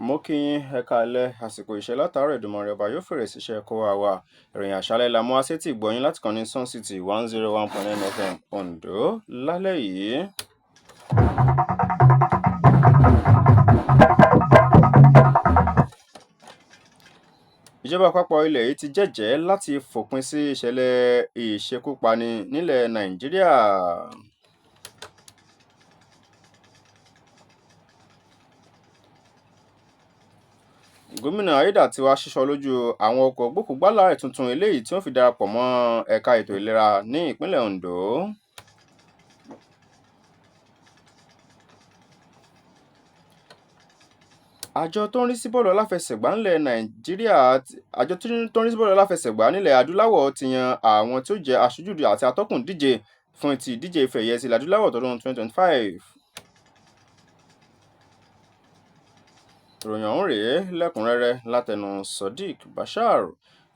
Mo kí yín, ẹ káalẹ́. Àsìkò iṣẹ́ látàárọ̀, Èdùmàrè ọba yóò fèrè síṣẹ́ kó wa wà. Ìròyìn àṣálẹ́ la mú wá sétí ìgbọ́ yín láti kàn ní Sun City 101.9 FM Ondo lálẹ́ yìí. Ìjọba àpapọ̀ ilẹ̀ yìí ti jẹ́jẹ̀ẹ́ láti fòpin sí ìṣẹ̀lẹ̀ ìṣekúpani nílẹ̀ Nàìjíríà. Gómìnà Ayédàtiwá ṣíṣọ lójú àwọn ọkọ̀ gbókùúgbálẹ̀ tuntun eléyìí tí wọ́n fi darapọ̀ mọ́ ẹ̀ka ètò ìlera ní ìpínlẹ̀ Ondo. Àjọ tó ń rí sí bọ́ọ̀lù aláfẹsẹ̀gbá nílẹ̀ Nàìjíríà, àjọ tó ń rí sí bọ́ọ̀lù aláfẹsẹ̀gbá nílẹ̀ adúláwọ̀ ti yan àwọn tí ó jẹ́ aṣojú àti atọ́kùn díje fún ti ìdíje ife ẹ̀yẹ tilẹ̀ adúláwọ̀ tọdún 2025. Ìròyìn ọ̀hún rèé lẹ́kùnrẹ́rẹ́ látẹnu Sodiq Bashar.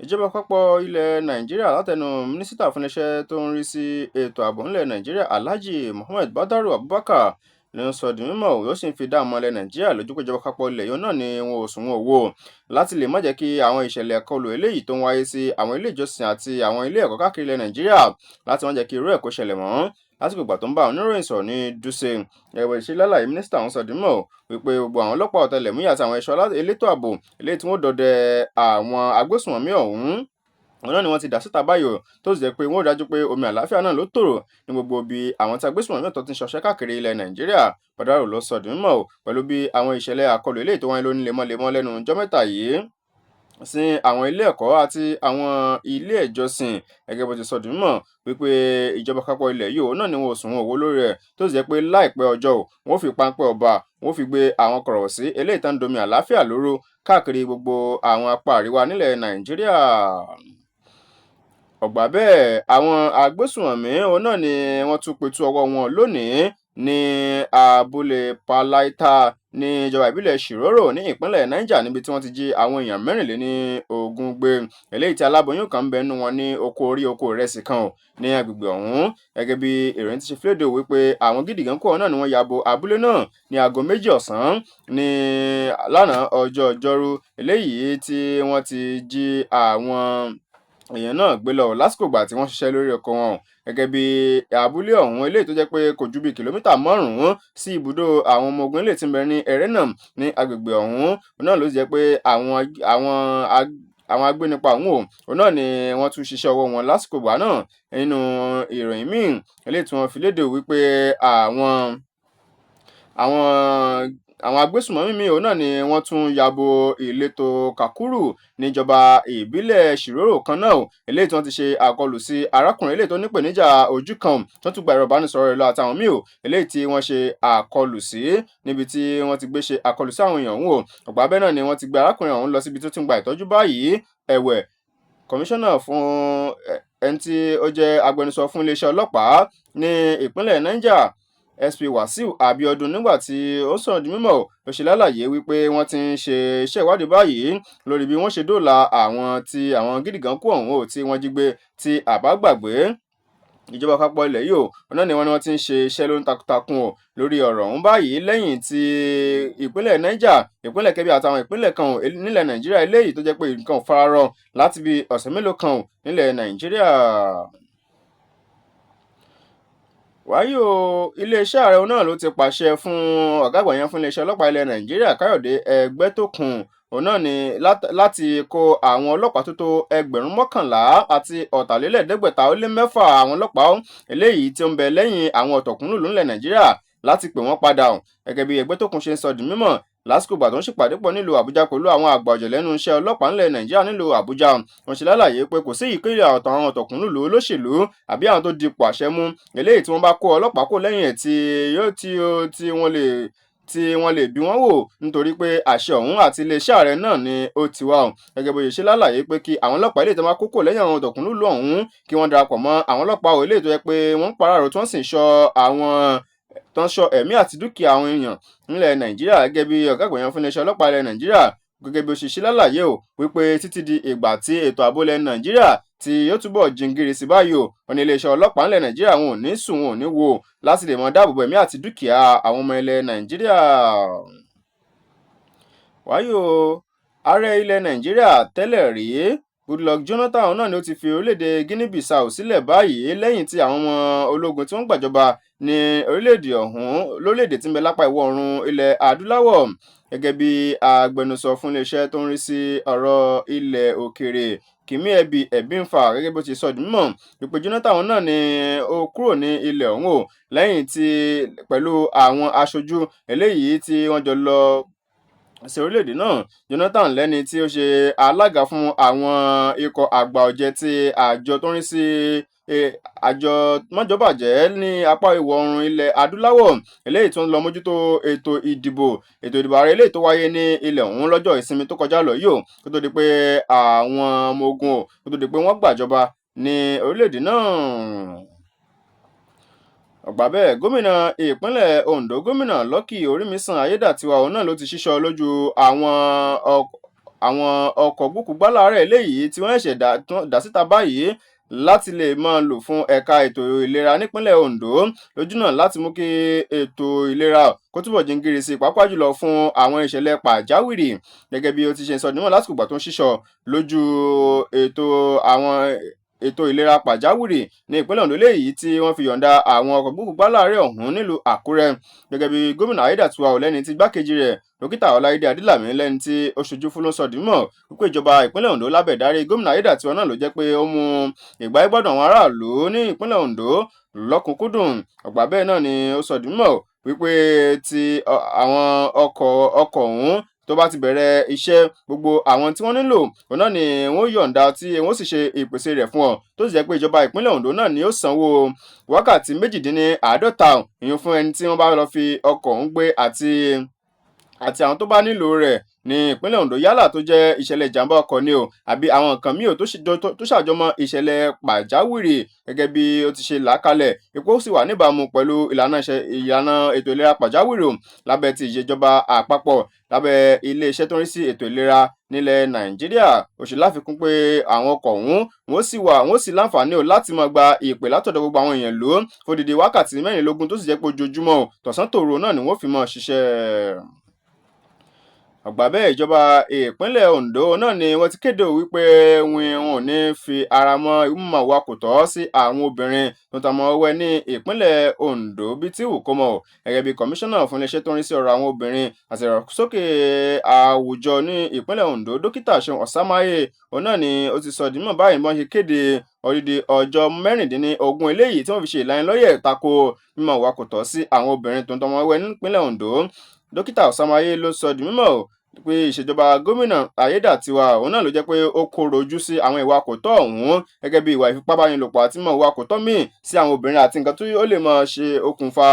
Ìjọba àpapọ̀ ilẹ̀ Nàìjíríà látẹnu mínísítà fún iléeṣẹ́ tó ń rí sí ètò ààbò nílẹ̀ Nàìjíríà, Alhaji Mohammed Badaru Abubakar, ló ń sọ di mímọ̀, ó sì ń fi dá ọmọ ilẹ̀ Nàìjíríà lójú pé ìjọba àpapọ̀ ilẹ̀ yìí náà ni wọn ò sùn wọn ò wò láti lè má jẹ́ kí àwọn ìṣẹ̀lẹ̀ ìkọlù eléyìí tó ń wáyé sí àwọn ilé ìjọsìn àti àwọn ilé ẹ̀kọ́ káàkiri ilẹ̀ Nàìjíríà, láti má jẹ́ kí irú ẹ̀ kó ṣẹlẹ̀ mọ́. Lásìkò ìgbà tó ń bá àwọn oníròyìn sọ̀rọ̀ ní Dutse, ẹ̀wẹ̀ ìṣe lálàyé, mínísítà ọ̀hún sọ di mímọ̀ wípé gbogbo àwọn ọlọ́pàá ọ̀tẹlẹ̀múyẹ́ àti àwọn ẹ̀ṣọ́ elétò ààbò eléyìí tí wọ́n dọdẹ àwọn agbésùnmọ̀mí ọ̀hún, òun náà ni wọ́n ti dà síta báyìí, tó sì jẹ́ pé wọ́n rí dájú pé omi àlàáfíà náà ló tòrò ní gbogbo ibi àwọn tí agbésùnmọ̀mí ọ̀tọ̀ ti ń ṣọṣẹ́ káàkiri ilẹ̀ Nàìjíríà. Badaru ló sọ di mímọ̀ pẹ̀lú bí àwọn ìṣẹ̀lẹ̀ àkọlù eléyìí tó wáyé lóní lemọ́lemọ́ lẹ́nu ọjọ́ mẹ́ta yìí sí àwọn ilé ẹ̀kọ́ àti àwọn ilé ìjọsìn, gẹ́gẹ́ bó ti sọ di mímọ̀ wípé ìjọba àpapọ̀ ilẹ̀ yìí, òun náà ni wọn ò sùn wọn ò wó lórí rẹ̀, tó sì jẹ́ pé láìpẹ́ ọjọ́ wọn ò fi páńpẹ́ ọba, wọn ò fi gbé àwọn kọ̀rọ̀ sí eléyìí tó ń domi àlàáfíà lóró káàkiri gbogbo àwọn apá àríwá nílẹ̀ Nàìjíríà. Ọ̀gbà bẹ́ẹ̀, àwọn agbésùnmọ̀mí òun náà ni wọ́n tún pitú ọwọ́ wọn lónìí ní abúlé Palaita ní ìjọba ìbílẹ̀ Shiroro ní ìpínlẹ̀ Niger, níbi tí wọ́n ti jí àwọn èèyàn 24 gbé, eléyìí tí aláboyún kan ń bẹ nínú wọn, ní oko orí oko ìrẹsì kan ní agbègbè ọ̀hún. Gẹ́gẹ́ bí ìròyìn ti ṣe fìlédè wípé àwọn gídígàn kọ̀ náà ni wọ́n ya bo abúlé náà ní aago 2 ọ̀sán ní lánàá ọjọ́ ọjọ́rú, eléyìí tí wọ́n ti jí àwọn èèyàn náà gbé lọ lásìkò ìgbà tí wọ́n ṣiṣẹ́ lórí oko wọn. Gẹ́gẹ́ bí abúlé ọ̀hún eléyìí tó jẹ́ pé kò ju bí kìlómítà 5 sí ibùdó àwọn ọmọ ogun eléyìí tí ń bẹ ní Ẹrẹ́nà ní agbègbè ọ̀hún náà, ló jẹ́ pé àwọn agbénipa ọ̀hún òun náà ni wọ́n tún ṣiṣẹ́ ọwọ́ wọn lásìkò ìgbà náà. Nínú ìròyìn míì eléyìí tí wọ́n fi léde wípé àwọn agbésùnmọ̀mí míì òun náà ni wọ́n tún ya bo ìletò Kakuru níjọba ìbílẹ̀ Shiroro kan náà, eléyìí tí wọ́n ti ṣe àkọlù sí arákùnrin eléyìí tó nípèníjà ojú kan, tó tún gba ẹ̀rọ ìbánisọ̀rọ̀ rẹ̀ lọ, àtàwọn míì eléyìí tí wọ́n ṣe àkọlù sí níbi tí wọ́n ti gbé ṣe àkọlù sí àwọn èèyàn ọ̀hún o. Ọ̀gbà bẹ́ẹ̀ náà ni wọ́n ti gbé arákùnrin ọ̀hún lọ síbi tó ti ń gba ìtọ́jú báyìí. Ẹ̀wẹ̀, kọmíṣánná fún ẹni tí ó jẹ́ agbẹnusọ fún iléeṣẹ́ ọlọ́pàá ní ìpínlẹ̀ Niger, SP Wasiu Abiodun, nígbà tí ó sọ̀rọ̀ di mímọ̀, ó ṣe lálàyé wípé wọ́n ti ń ṣe iṣẹ́ ìwádìí báyìí lórí bí wọ́n ṣe dóòlà àwọn tí àwọn gídígàn kú ọ̀hún ò tí wọ́n jí gbé. Tí àbá gbàgbé, ìjọba àpapọ̀ ilẹ̀ yìí ò náà ni wọ́n ti ń ṣe iṣẹ́ lóní takuntakun ò lórí ọ̀rọ̀ ọ̀hún báyìí, lẹ́yìn tí ìpínlẹ̀ Niger, ìpínlẹ̀ Kebbi àtàwọn ìpínlẹ̀ kan nílẹ̀ Nàìjíríà eléyìí tó jẹ́ pé nǹkan ò fararọ láti bí ọ̀sẹ̀ mélòó kan nílẹ̀ Nàìjíríà. Wáyé o, iléeṣẹ́ ààrẹ náà ló ti pàṣẹ fún ọ̀gá àgbà yẹn fún iléeṣẹ́ ọlọ́pàá ilẹ̀ Nàìjíríà, Káyọ̀dé Ẹgbẹ́tókun, òun náà ni láti kó àwọn ọlọ́pàá tó tó 11,546 àwọn ọlọ́pàá eléyìí tí ó ń bẹ lẹ́yìn àwọn ọ̀tọ̀kùnlùlù nílẹ̀ Nàìjíríà láti pè wọ́n padà. Gẹ́gẹ́ bí Ẹgbẹ́tókun ṣe ń sọ di mímọ̀ lásìkò ìgbà tó ń ṣèpàdé pọ̀ nílùú Àbújá pẹ̀lú àwọn àgbà ọ̀jẹ̀ lẹ́nu iṣẹ́ ọlọ́pàá nílẹ̀ Nàìjíríà nílùú Àbújá, wọ́n ṣe lálàyé pé kò sí ìkéde ọ̀tọ̀ àwọn ọ̀tọ̀kùnlùlù olóṣèlú àbí àwọn tó dipò àṣẹ mú eléyìí tí wọ́n bá kó ọlọ́pàá kó lẹ́yìn ẹ̀ tí yóò tí wọ́n lè bí wọ́n wò, nítorí pé àṣẹ ọ̀hún àti iléeṣẹ́ ààrẹ náà ni ó ti wá o. Gẹ́gẹ́ bó ṣe ṣe lálàyé pé kí àwọn ọlọ́pàá eléyìí tó máa kókò lẹ́yìn àwọn ọ̀tọ̀kùnlùlù ọ̀hún kí wọ́n darapọ̀ mọ́ àwọn ọlọ́pàá eléyìí tó yẹ pé wọ́n ń pàráàrò, tí wọ́n sì ń ṣọ́ àwọn tó ń ṣọ́ ẹ̀mí àti dúkìá àwọn èèyàn nílẹ̀ Nàìjíríà. Gẹ́gẹ́ bí ọ̀gá àgbà yẹn fún iléeṣẹ́ ọlọ́pàá ilẹ̀ Nàìjíríà, gẹ́gẹ́ bí ó ṣe ṣe lálàyé o wípé títí di ìgbà tí ètò ààbò ilẹ̀ Nàìjíríà tí yóò túbọ̀ jingiri sí báyìí o, wọn ní iléeṣẹ́ ọlọ́pàá nílẹ̀ Nàìjíríà wọn ò ní sùn, wọn ò ní wò láti lè mọ dáàbò bo ẹ̀mí àti dúkìá àwọn ọmọ ilẹ̀ Nàìjíríà. Wáyé o, ààrẹ ilẹ̀ Nàìjíríà tẹ́lẹ̀ rí Goodluck Jonathan náà ni ó ti fi orílẹ̀-èdè Guinea-Bissau sílẹ̀ báyìí lẹ́yìn tí àwọn ọmọ ológun tí wọ́n gbàjọba ní orílẹ̀-èdè ọ̀hún lórílẹ̀-èdè tí ń bẹ lápá ìwọ̀ oòrùn ilẹ̀ adúláwọ̀. Gẹ́gẹ́ bí agbẹnusọ fún iléeṣẹ́ tó ń rí sí ọ̀rọ̀ ilẹ̀ òkèèrè Kìmí Ẹ̀bínfà, gẹ́gẹ́ bó ti sọ di mímọ̀ wípé Jonathan náà ni ó kúrò ní ilẹ̀ ọ̀hún o lẹ́yìn tí pẹ̀lú àwọn aṣojú eléyìí tí wọ́n jọ lọ sí orílẹ̀-èdè náà. Jonathan lẹ́ni tí ó ṣe alága fún àwọn ikọ̀ àgbà ọ̀jẹ̀ ti àjọ tó ń rí sí àjọ mọ́jọ́bàjẹ́ ní apá ìwọ̀ oòrùn ilẹ̀ adúláwọ̀ eléyìí tó ń lọ mójútó ètò ìdìbò ààrẹ eléyìí tó wáyé ní ilẹ̀ ọ̀hún lọ́jọ́ ìsinmi tó kọjá lọ yìí o, kó tó di pé àwọn ọmọ ogun o, kó tó di pé wọ́n gbàjọba ní orílẹ̀-èdè náà. Ọ̀gbà bẹ́ẹ̀, gómìnà ìpínlẹ̀ Ondo, gómìnà Lucky Orímisan Ayédàtiwa, òun náà ló ti ṣíṣọ lójú àwọn ọkọ̀ gbókùgbálàárẹ̀ eléyìí tí wọ́n ṣẹ̀ṣẹ̀ dá síta báyìí láti lè máa lò fún ẹ̀ka ètò ìlera nípínlẹ̀ Ondo lójúnà láti mú kí ètò ìlera kó túbọ̀ jingiri sí i, pàápàá jùlọ fún àwọn ìṣẹ̀lẹ̀ pàjáwìrì. Gẹ́gẹ́ bí ó ti ṣe sọ níwọ̀n lásìkò ìgbà tó ń ṣíṣọ lójú ètò àwọn ètò ìlera pàjáwìrì ní ìpínlẹ̀ Ondo léyìí tí wọ́n fi yọ̀ǹda àwọn ọkọ̀ gbókùgbálàárẹ̀ ọ̀hún nílùú Àkúrẹ́. Gẹ́gẹ́ bí gómìnà Ayédàtiwa ò lẹ́ni tí igbákejì rẹ̀ dókítà Ọláìdé Adélàmí lẹ́ni tí ó ṣojú fún ló sọ di mímọ̀ wípé ìjọba ìpínlẹ̀ Ondo lábẹ́ ìdarí gómìnà Ayédàtiwa náà ló jẹ́ pé ó mú ìgbáyégbádùn àwọn aráàlú ní ìpínlẹ̀ Ondo lọ́kùnkúndùn. Ọ̀gbà bẹ́ẹ̀ náà ni ó sọ di mímọ̀ wípé ti àwọn ọkọ̀ ọ̀hún tó bá ti bẹ̀rẹ̀ iṣẹ́, gbogbo àwọn tí wọ́n nílò òun náà ni wọ́n yọ̀ǹda tí wọ́n sì ṣe ìpèsè rẹ̀ fún ọ, tó sì jẹ́ pé ìjọba ìpínlẹ̀ Ondo náà ni ó sanwó wákàtí 48 ìyún fún ẹni tí wọ́n bá lọ fi ọkọ̀ ọ̀hún gbé àti àwọn tó bá nílò rẹ̀ ní ìpínlẹ̀ Ondo, yálà tó jẹ́ ìṣẹ̀lẹ̀ ìjàmbá ọkọ̀ ni o àbí àwọn nǹkan míì tó ṣàjọmọ́ ìṣẹ̀lẹ̀ pàjáwìrì. Gẹ́gẹ́ bí ó ti ṣe làákalẹ̀, ipò sì wà níbàámu pẹ̀lú ìlànà ètò ìlera pàjáwìrì lábẹ́ ti ìṣèjọba àpapọ̀ lábẹ́ iléeṣẹ́ tó ń rí sí ètò ìlera nílẹ̀ Nàìjíríà. Ó ṣe láfikún pé àwọn ọkọ̀ ọ̀hún wọ́n sì láǹfààní o láti máa gba ìpè látọ̀dọ̀ gbogbo àwọn èèyàn lò fódìdí wákàtí 24, tó sì jẹ́ pé ojoojúmọ́ tọ̀sán tòru náà ni wọ́n fi máa ṣiṣẹ́. Ọ̀gbà bẹ́ẹ̀, ìjọba ìpínlẹ̀ Ondo náà ni wọ́n ti kéde wípé wọn ò ní fi ara mọ́ mímọ̀ wa kò tọ́ sí àwọn obìnrin tó ta mọ́ ọwẹ́ ní ìpínlẹ̀ Ondo bí tí wù kó mọ̀. Gẹ́gẹ́ bí kọmíṣánná fún iléeṣẹ́ tó ń rí sí ọ̀rọ̀ àwọn obìnrin àti ìdàgbàsókè àwùjọ ní ìpínlẹ̀ Ondo, dókítà Ṣeun Ọ̀sámáyé, òun náà ni ó ti sọ di mímọ̀ báyìí bí wọ́n ṣe kéde odidi ọjọ́ 16 eléyìí tí wọ́n fi ṣe ìlanilọ́yẹ̀ tako mímọ̀ wa kò tọ́ sí àwọn obìnrin tó ń tọmọ ọwẹ́ nípínlẹ̀ Ondo. Dókítà Ọ̀sámáyé ló sọ di mímọ̀ pé ìṣèjọba gómìnà Ayédàtiwa òun náà ló jẹ́ pé ó kóró ojú sí àwọn ìwà kò tọ́ ọ̀hún, gẹ́gẹ́ bí ìwà ìfipábánilòpọ̀ àti mọ̀ ìwà kò tọ́ míì sí àwọn obìnrin àti nǹkan tó lè máa ṣe okùnfà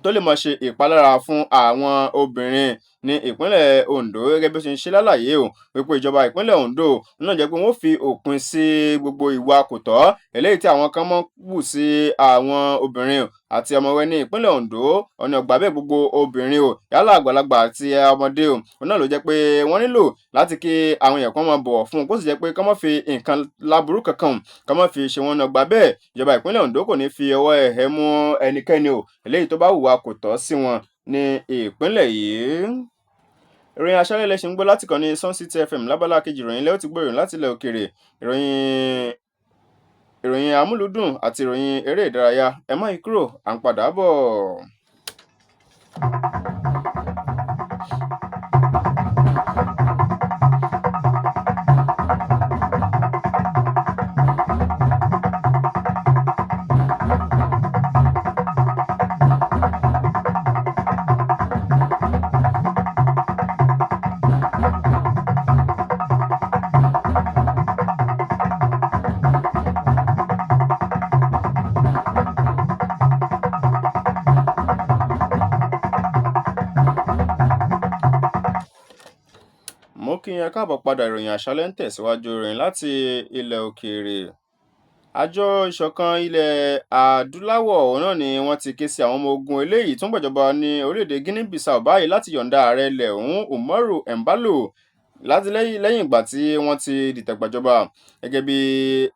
tó lè máa ṣe ìpalára fún àwọn obìnrin ní ìpínlẹ̀ Ondo. Gẹ́gẹ́ bí ó ṣe ń ṣe lálàyé o wípé ìjọba ìpínlẹ̀ Ondo náà jẹ́ pé wọ́n fi òpin sí gbogbo ìwà kò tọ́ eléyìí tí àwọn kan mọ́ wù sí àwọn obìnrin àti ọmọ wẹ́ ní ìpínlẹ̀ Ondo. Ọ̀nà ọ̀gbà bẹ́ẹ̀, gbogbo obìnrin o yálà àgbàlagbà àti ọmọdé o, òun náà ló jẹ́ pé wọ́n nílò láti kí àwọn èèyàn kan máa bọ̀wọ̀ fún un, kó sì jẹ́ pé kán má fi nǹkan láburú kankan kán má fi ṣe wọn. Ọ̀nà ọ̀gbà bẹ́ẹ̀, ìjọba ìpínlẹ̀ Ondo kò ní fi ọwọ́ ẹ̀hẹ́ mú ẹnikẹ́ni o eléyìí tó bá hùwà kò tọ́ sí wọn ní ìpínlẹ̀ yìí. Ìròyìn àṣálẹ́ lẹ ṣì ń gbọ́ láti kàn ní Sun City FM. Lábala kejì ìròyìn lẹ́ ó ti gbọ́ ìròyìn láti ilẹ̀ òkèèrè, ìròyìn amúlùúdùn àti ìròyìn eré ìdárayá. Ẹ má yí kúrò, à ń padà bọ̀. Mo kí yín káàbọ̀ padà. Ìròyìn àṣálẹ́ ń tẹ̀síwájú. Ìròyìn láti ilẹ̀ òkèèrè. Àjọ ìṣọ̀kan ilẹ̀ adúláwọ̀ náà ni wọ́n ti ké sí àwọn ọmọ ogun eléyìí tó ń gbàjọba ní orílẹ̀-èdè Guinea-Bissau báyìí láti yọ̀ǹda ààrẹ ilẹ̀ ọ̀hún Umaru Embalo láti lẹ́yìn ìgbà tí wọ́n ti dìtẹ̀ gbàjọba. Gẹ́gẹ́ bí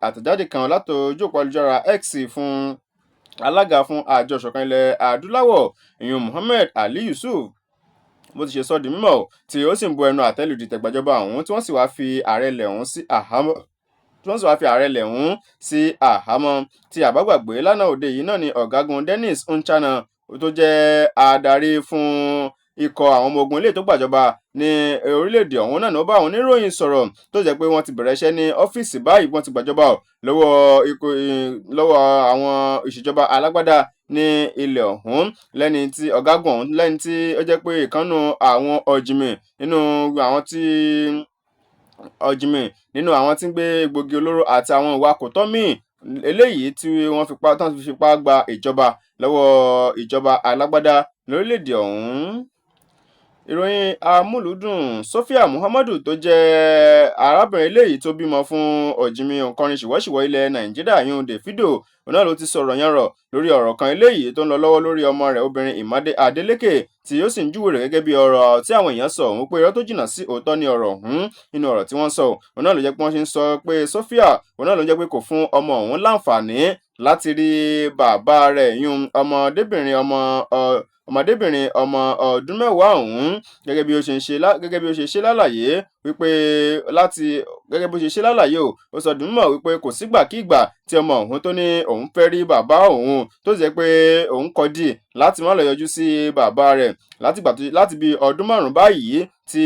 àtẹ̀jáde kan látọjú òpó ayélujára X fún alága fún àjọ ìṣọ̀kan ilẹ̀ adúláwọ̀ ìyún Muhammed Ali Yusuf, Bó ti ṣe sọ di mímọ̀ tí ó sì ń bu ẹnu àtẹ́ lu ìdìtẹ̀gbàjọba ọ̀hún, tí wọ́n sì wá fi ààrẹ ilẹ̀ ọ̀hún sí àhámọ́. Tí a bá gbàgbé, lánàá òde yìí náà ni Ọ̀gágun Dennis Nchana, tó jẹ́ adarí fún ikọ̀ àwọn ọmọ ogun ilé tó gbàjọba ní orílẹ̀-èdè ọ̀hún náà, ní ó bá àwọn oníròyìn sọ̀rọ̀, tó jẹ́ pé wọ́n ti bẹ̀rẹ̀ iṣẹ́ ní ọ́fíìsì báyìí. Wọ́n ti gbàjọba lọ́wọ́ ikọ̀, lọ́wọ́ àwọn ìṣèjọba alágbádá ní ilẹ̀ ọ̀hún. Lẹ́ni tí ọ̀gágun ọ̀hún, lẹ́ni tí ó jẹ́ pé ìkan nínú àwọn ọ̀jìnmì nínú àwọn tí ń gbé egbògi olóró àti àwọn ìwà kò tọ́ míì, eléyìí tí wọ́n fipá tán fi fipá gba ìjọba lọ́wọ́ ìjọba alágbádá lórílẹ̀‐èdè ọ̀hún. Ìròyìn amúlùúdùn: Sophia Muhammadu, tó jẹ́ arábìnrin eléyìí tó bímọ fún ọ̀jìnmí òǹkọrin ṣìwọ́ṣìwọ́ ilẹ̀ Nàìjíríà yún Davido, òun náà ló ti sọ̀rọ̀ yanrọ̀ lórí ọ̀rọ̀ kan eléyìí tó ń lọ lọ́wọ́ lórí ọmọ rẹ̀ obìnrin Ìmádé Adélékè, tí ó sì ń júwèé rẹ̀ gẹ́gẹ́ bí ọ̀rọ̀ tí àwọn èèyàn sọ òun pé irọ́ tó jìnnà sí òótọ́ ní ọ̀rọ̀ ọ̀hún. Nínú ọ̀rọ̀ tí wọ́n sọ, òun náà ló jẹ́ pé wọ́n ṣe ń sọ pé Sophia, òun náà ló jẹ́ pé kò fún ọmọ òun láǹfààní láti rí bàbá rẹ̀ yún ọmọdébìnrin ọmọ ọdún 10 ọ̀hún, gẹ́gẹ́ bí ó ṣe ṣe lálàyé wípé láti gẹ́gẹ́ bó ṣe ṣe lálàyé o. Ó sọ dùn mọ̀ wípé kò sígbàkigbà tí ọmọ òun tó ní òun fẹ́ rí bàbá òun, tó sì jẹ́ pé òun kọdí láti má lọ yọjú sí bàbá rẹ̀ láti bí ọdún 5 báyìí tí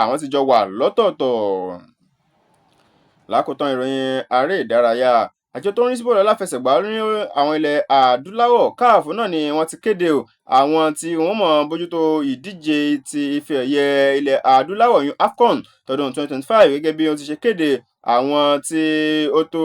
àwọn ti jọ wà lọ́tọ̀ọ̀tọ̀. Lákòótán, ìròyìn aré ìdárayá: àjọ tó ń rí sí bọ́ọ̀lù aláfẹsẹ̀gbá ní àwọn ilẹ̀ adúláwọ̀, CAF, náà ni wọ́n ti kéde o àwọn tí wọ́n mọ̀ bójútó ìdíje ti ife ẹ̀yẹ ilẹ̀ adúláwọ̀ yún AFCON tọdún 2025, gẹ́gẹ́ bí wọ́n ti ṣe kéde àwọn tí ó tó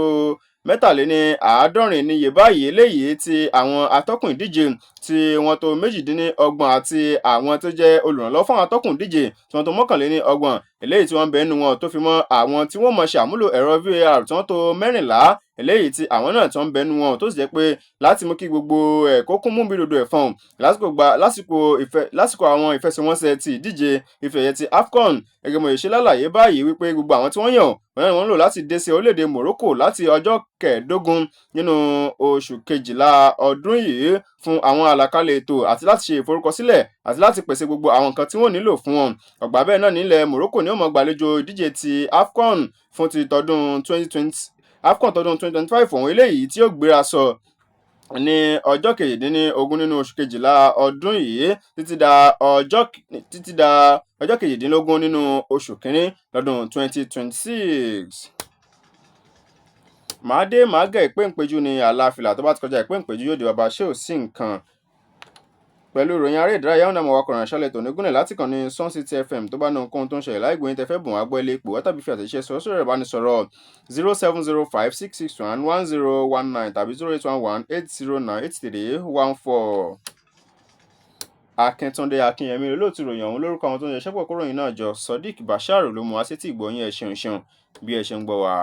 73 níye báyìí, eléyìí tí àwọn atọ́kùn ìdíje tí wọ́n tó 28 àti àwọn tó jẹ́ olùrànlọ́wọ́ fún àwọn atọ́kùn ìdíje tí wọ́n tó 31, eléyìí tí wọ́n ń bẹ nínú wọn, tó fi mọ́ àwọn tí wọ́n mọ̀ ṣe àmúlò ẹ̀rọ VAR tí wọ́n tó 14, eléyìí tí àwọn náà tí wọ́n ń bẹ nínú wọn, tó sì jẹ́ pé láti mú kí gbogbo ẹ̀ kó kún mú bí rodo ẹ̀fọn lásìkò gba lásìkò ìfẹ́ lásìkò àwọn ìfẹsẹ̀wọnsẹ̀ ti ìdíje ife ẹ̀yẹ ti AFCON. Gẹ́gẹ́ mo ṣe lálàyé báyìí wípé gbogbo àwọn tí wọ́n yàn wọ́n náà wọ́n lò láti dé sí orílẹ̀-èdè Morocco láti ọjọ́ 15 nínú oṣù kejìlá ọdún yìí fún àwọn àlàkalẹ̀ ètò àti láti ṣe ìforúkọsílẹ̀ àti láti pèsè gbogbo àwọn nǹkan tí wọ́n nílò fún wọn. Ọ̀gbà bẹ́ẹ̀ náà, nílẹ̀ Morocco ní ó máa gbàlejò ìdíje ti AFCON fún ti tọdún 2020, AFCON tọdún 2025 ọ̀hún, eléyìí tí ó gbéra sọ ní ọjọ́ 18 nínú oṣù kejìlá ọdún yìí títí da ọjọ́ 18 nínú oṣù kínní lọ́dún 2026. Màá dé, màá gẹ̀, ìpéǹpéjú ní àlàáfíà tó bá ti kọjá ìpéǹpéjú yóò di bàbá ṣé ò sí nǹkan. Pẹ̀lú ìròyìn aré ìdárayá ọ̀nà àmọ́ wakọ̀rọ̀ àṣálẹ̀ tòní gúnlẹ̀ láti kàn ní Sun City FM. Tó bá ní ohunkóhun tó ń ṣẹlẹ̀ láìgbóyin yín tẹ́ fẹ́ bùn wá gbọ́, ilé ipò wá tàbí fi àtẹ̀jíṣẹ́ sọ sórí ẹ̀rọ ìbánisọ̀rọ̀ 07056611019 tàbí 08118098314. Akíntúndé Akínyẹmí olóòtú ìròyìn ọ̀hún. Lórúkọ àwọn tó ń ṣiṣẹ́ pọ̀ kóròyìn náà jọ, Sodiq Bashar ló mú wá sétí ìgbọ́ yín. Ẹ ṣeun ṣeun bí ẹ ṣe ń gbọ́ wá.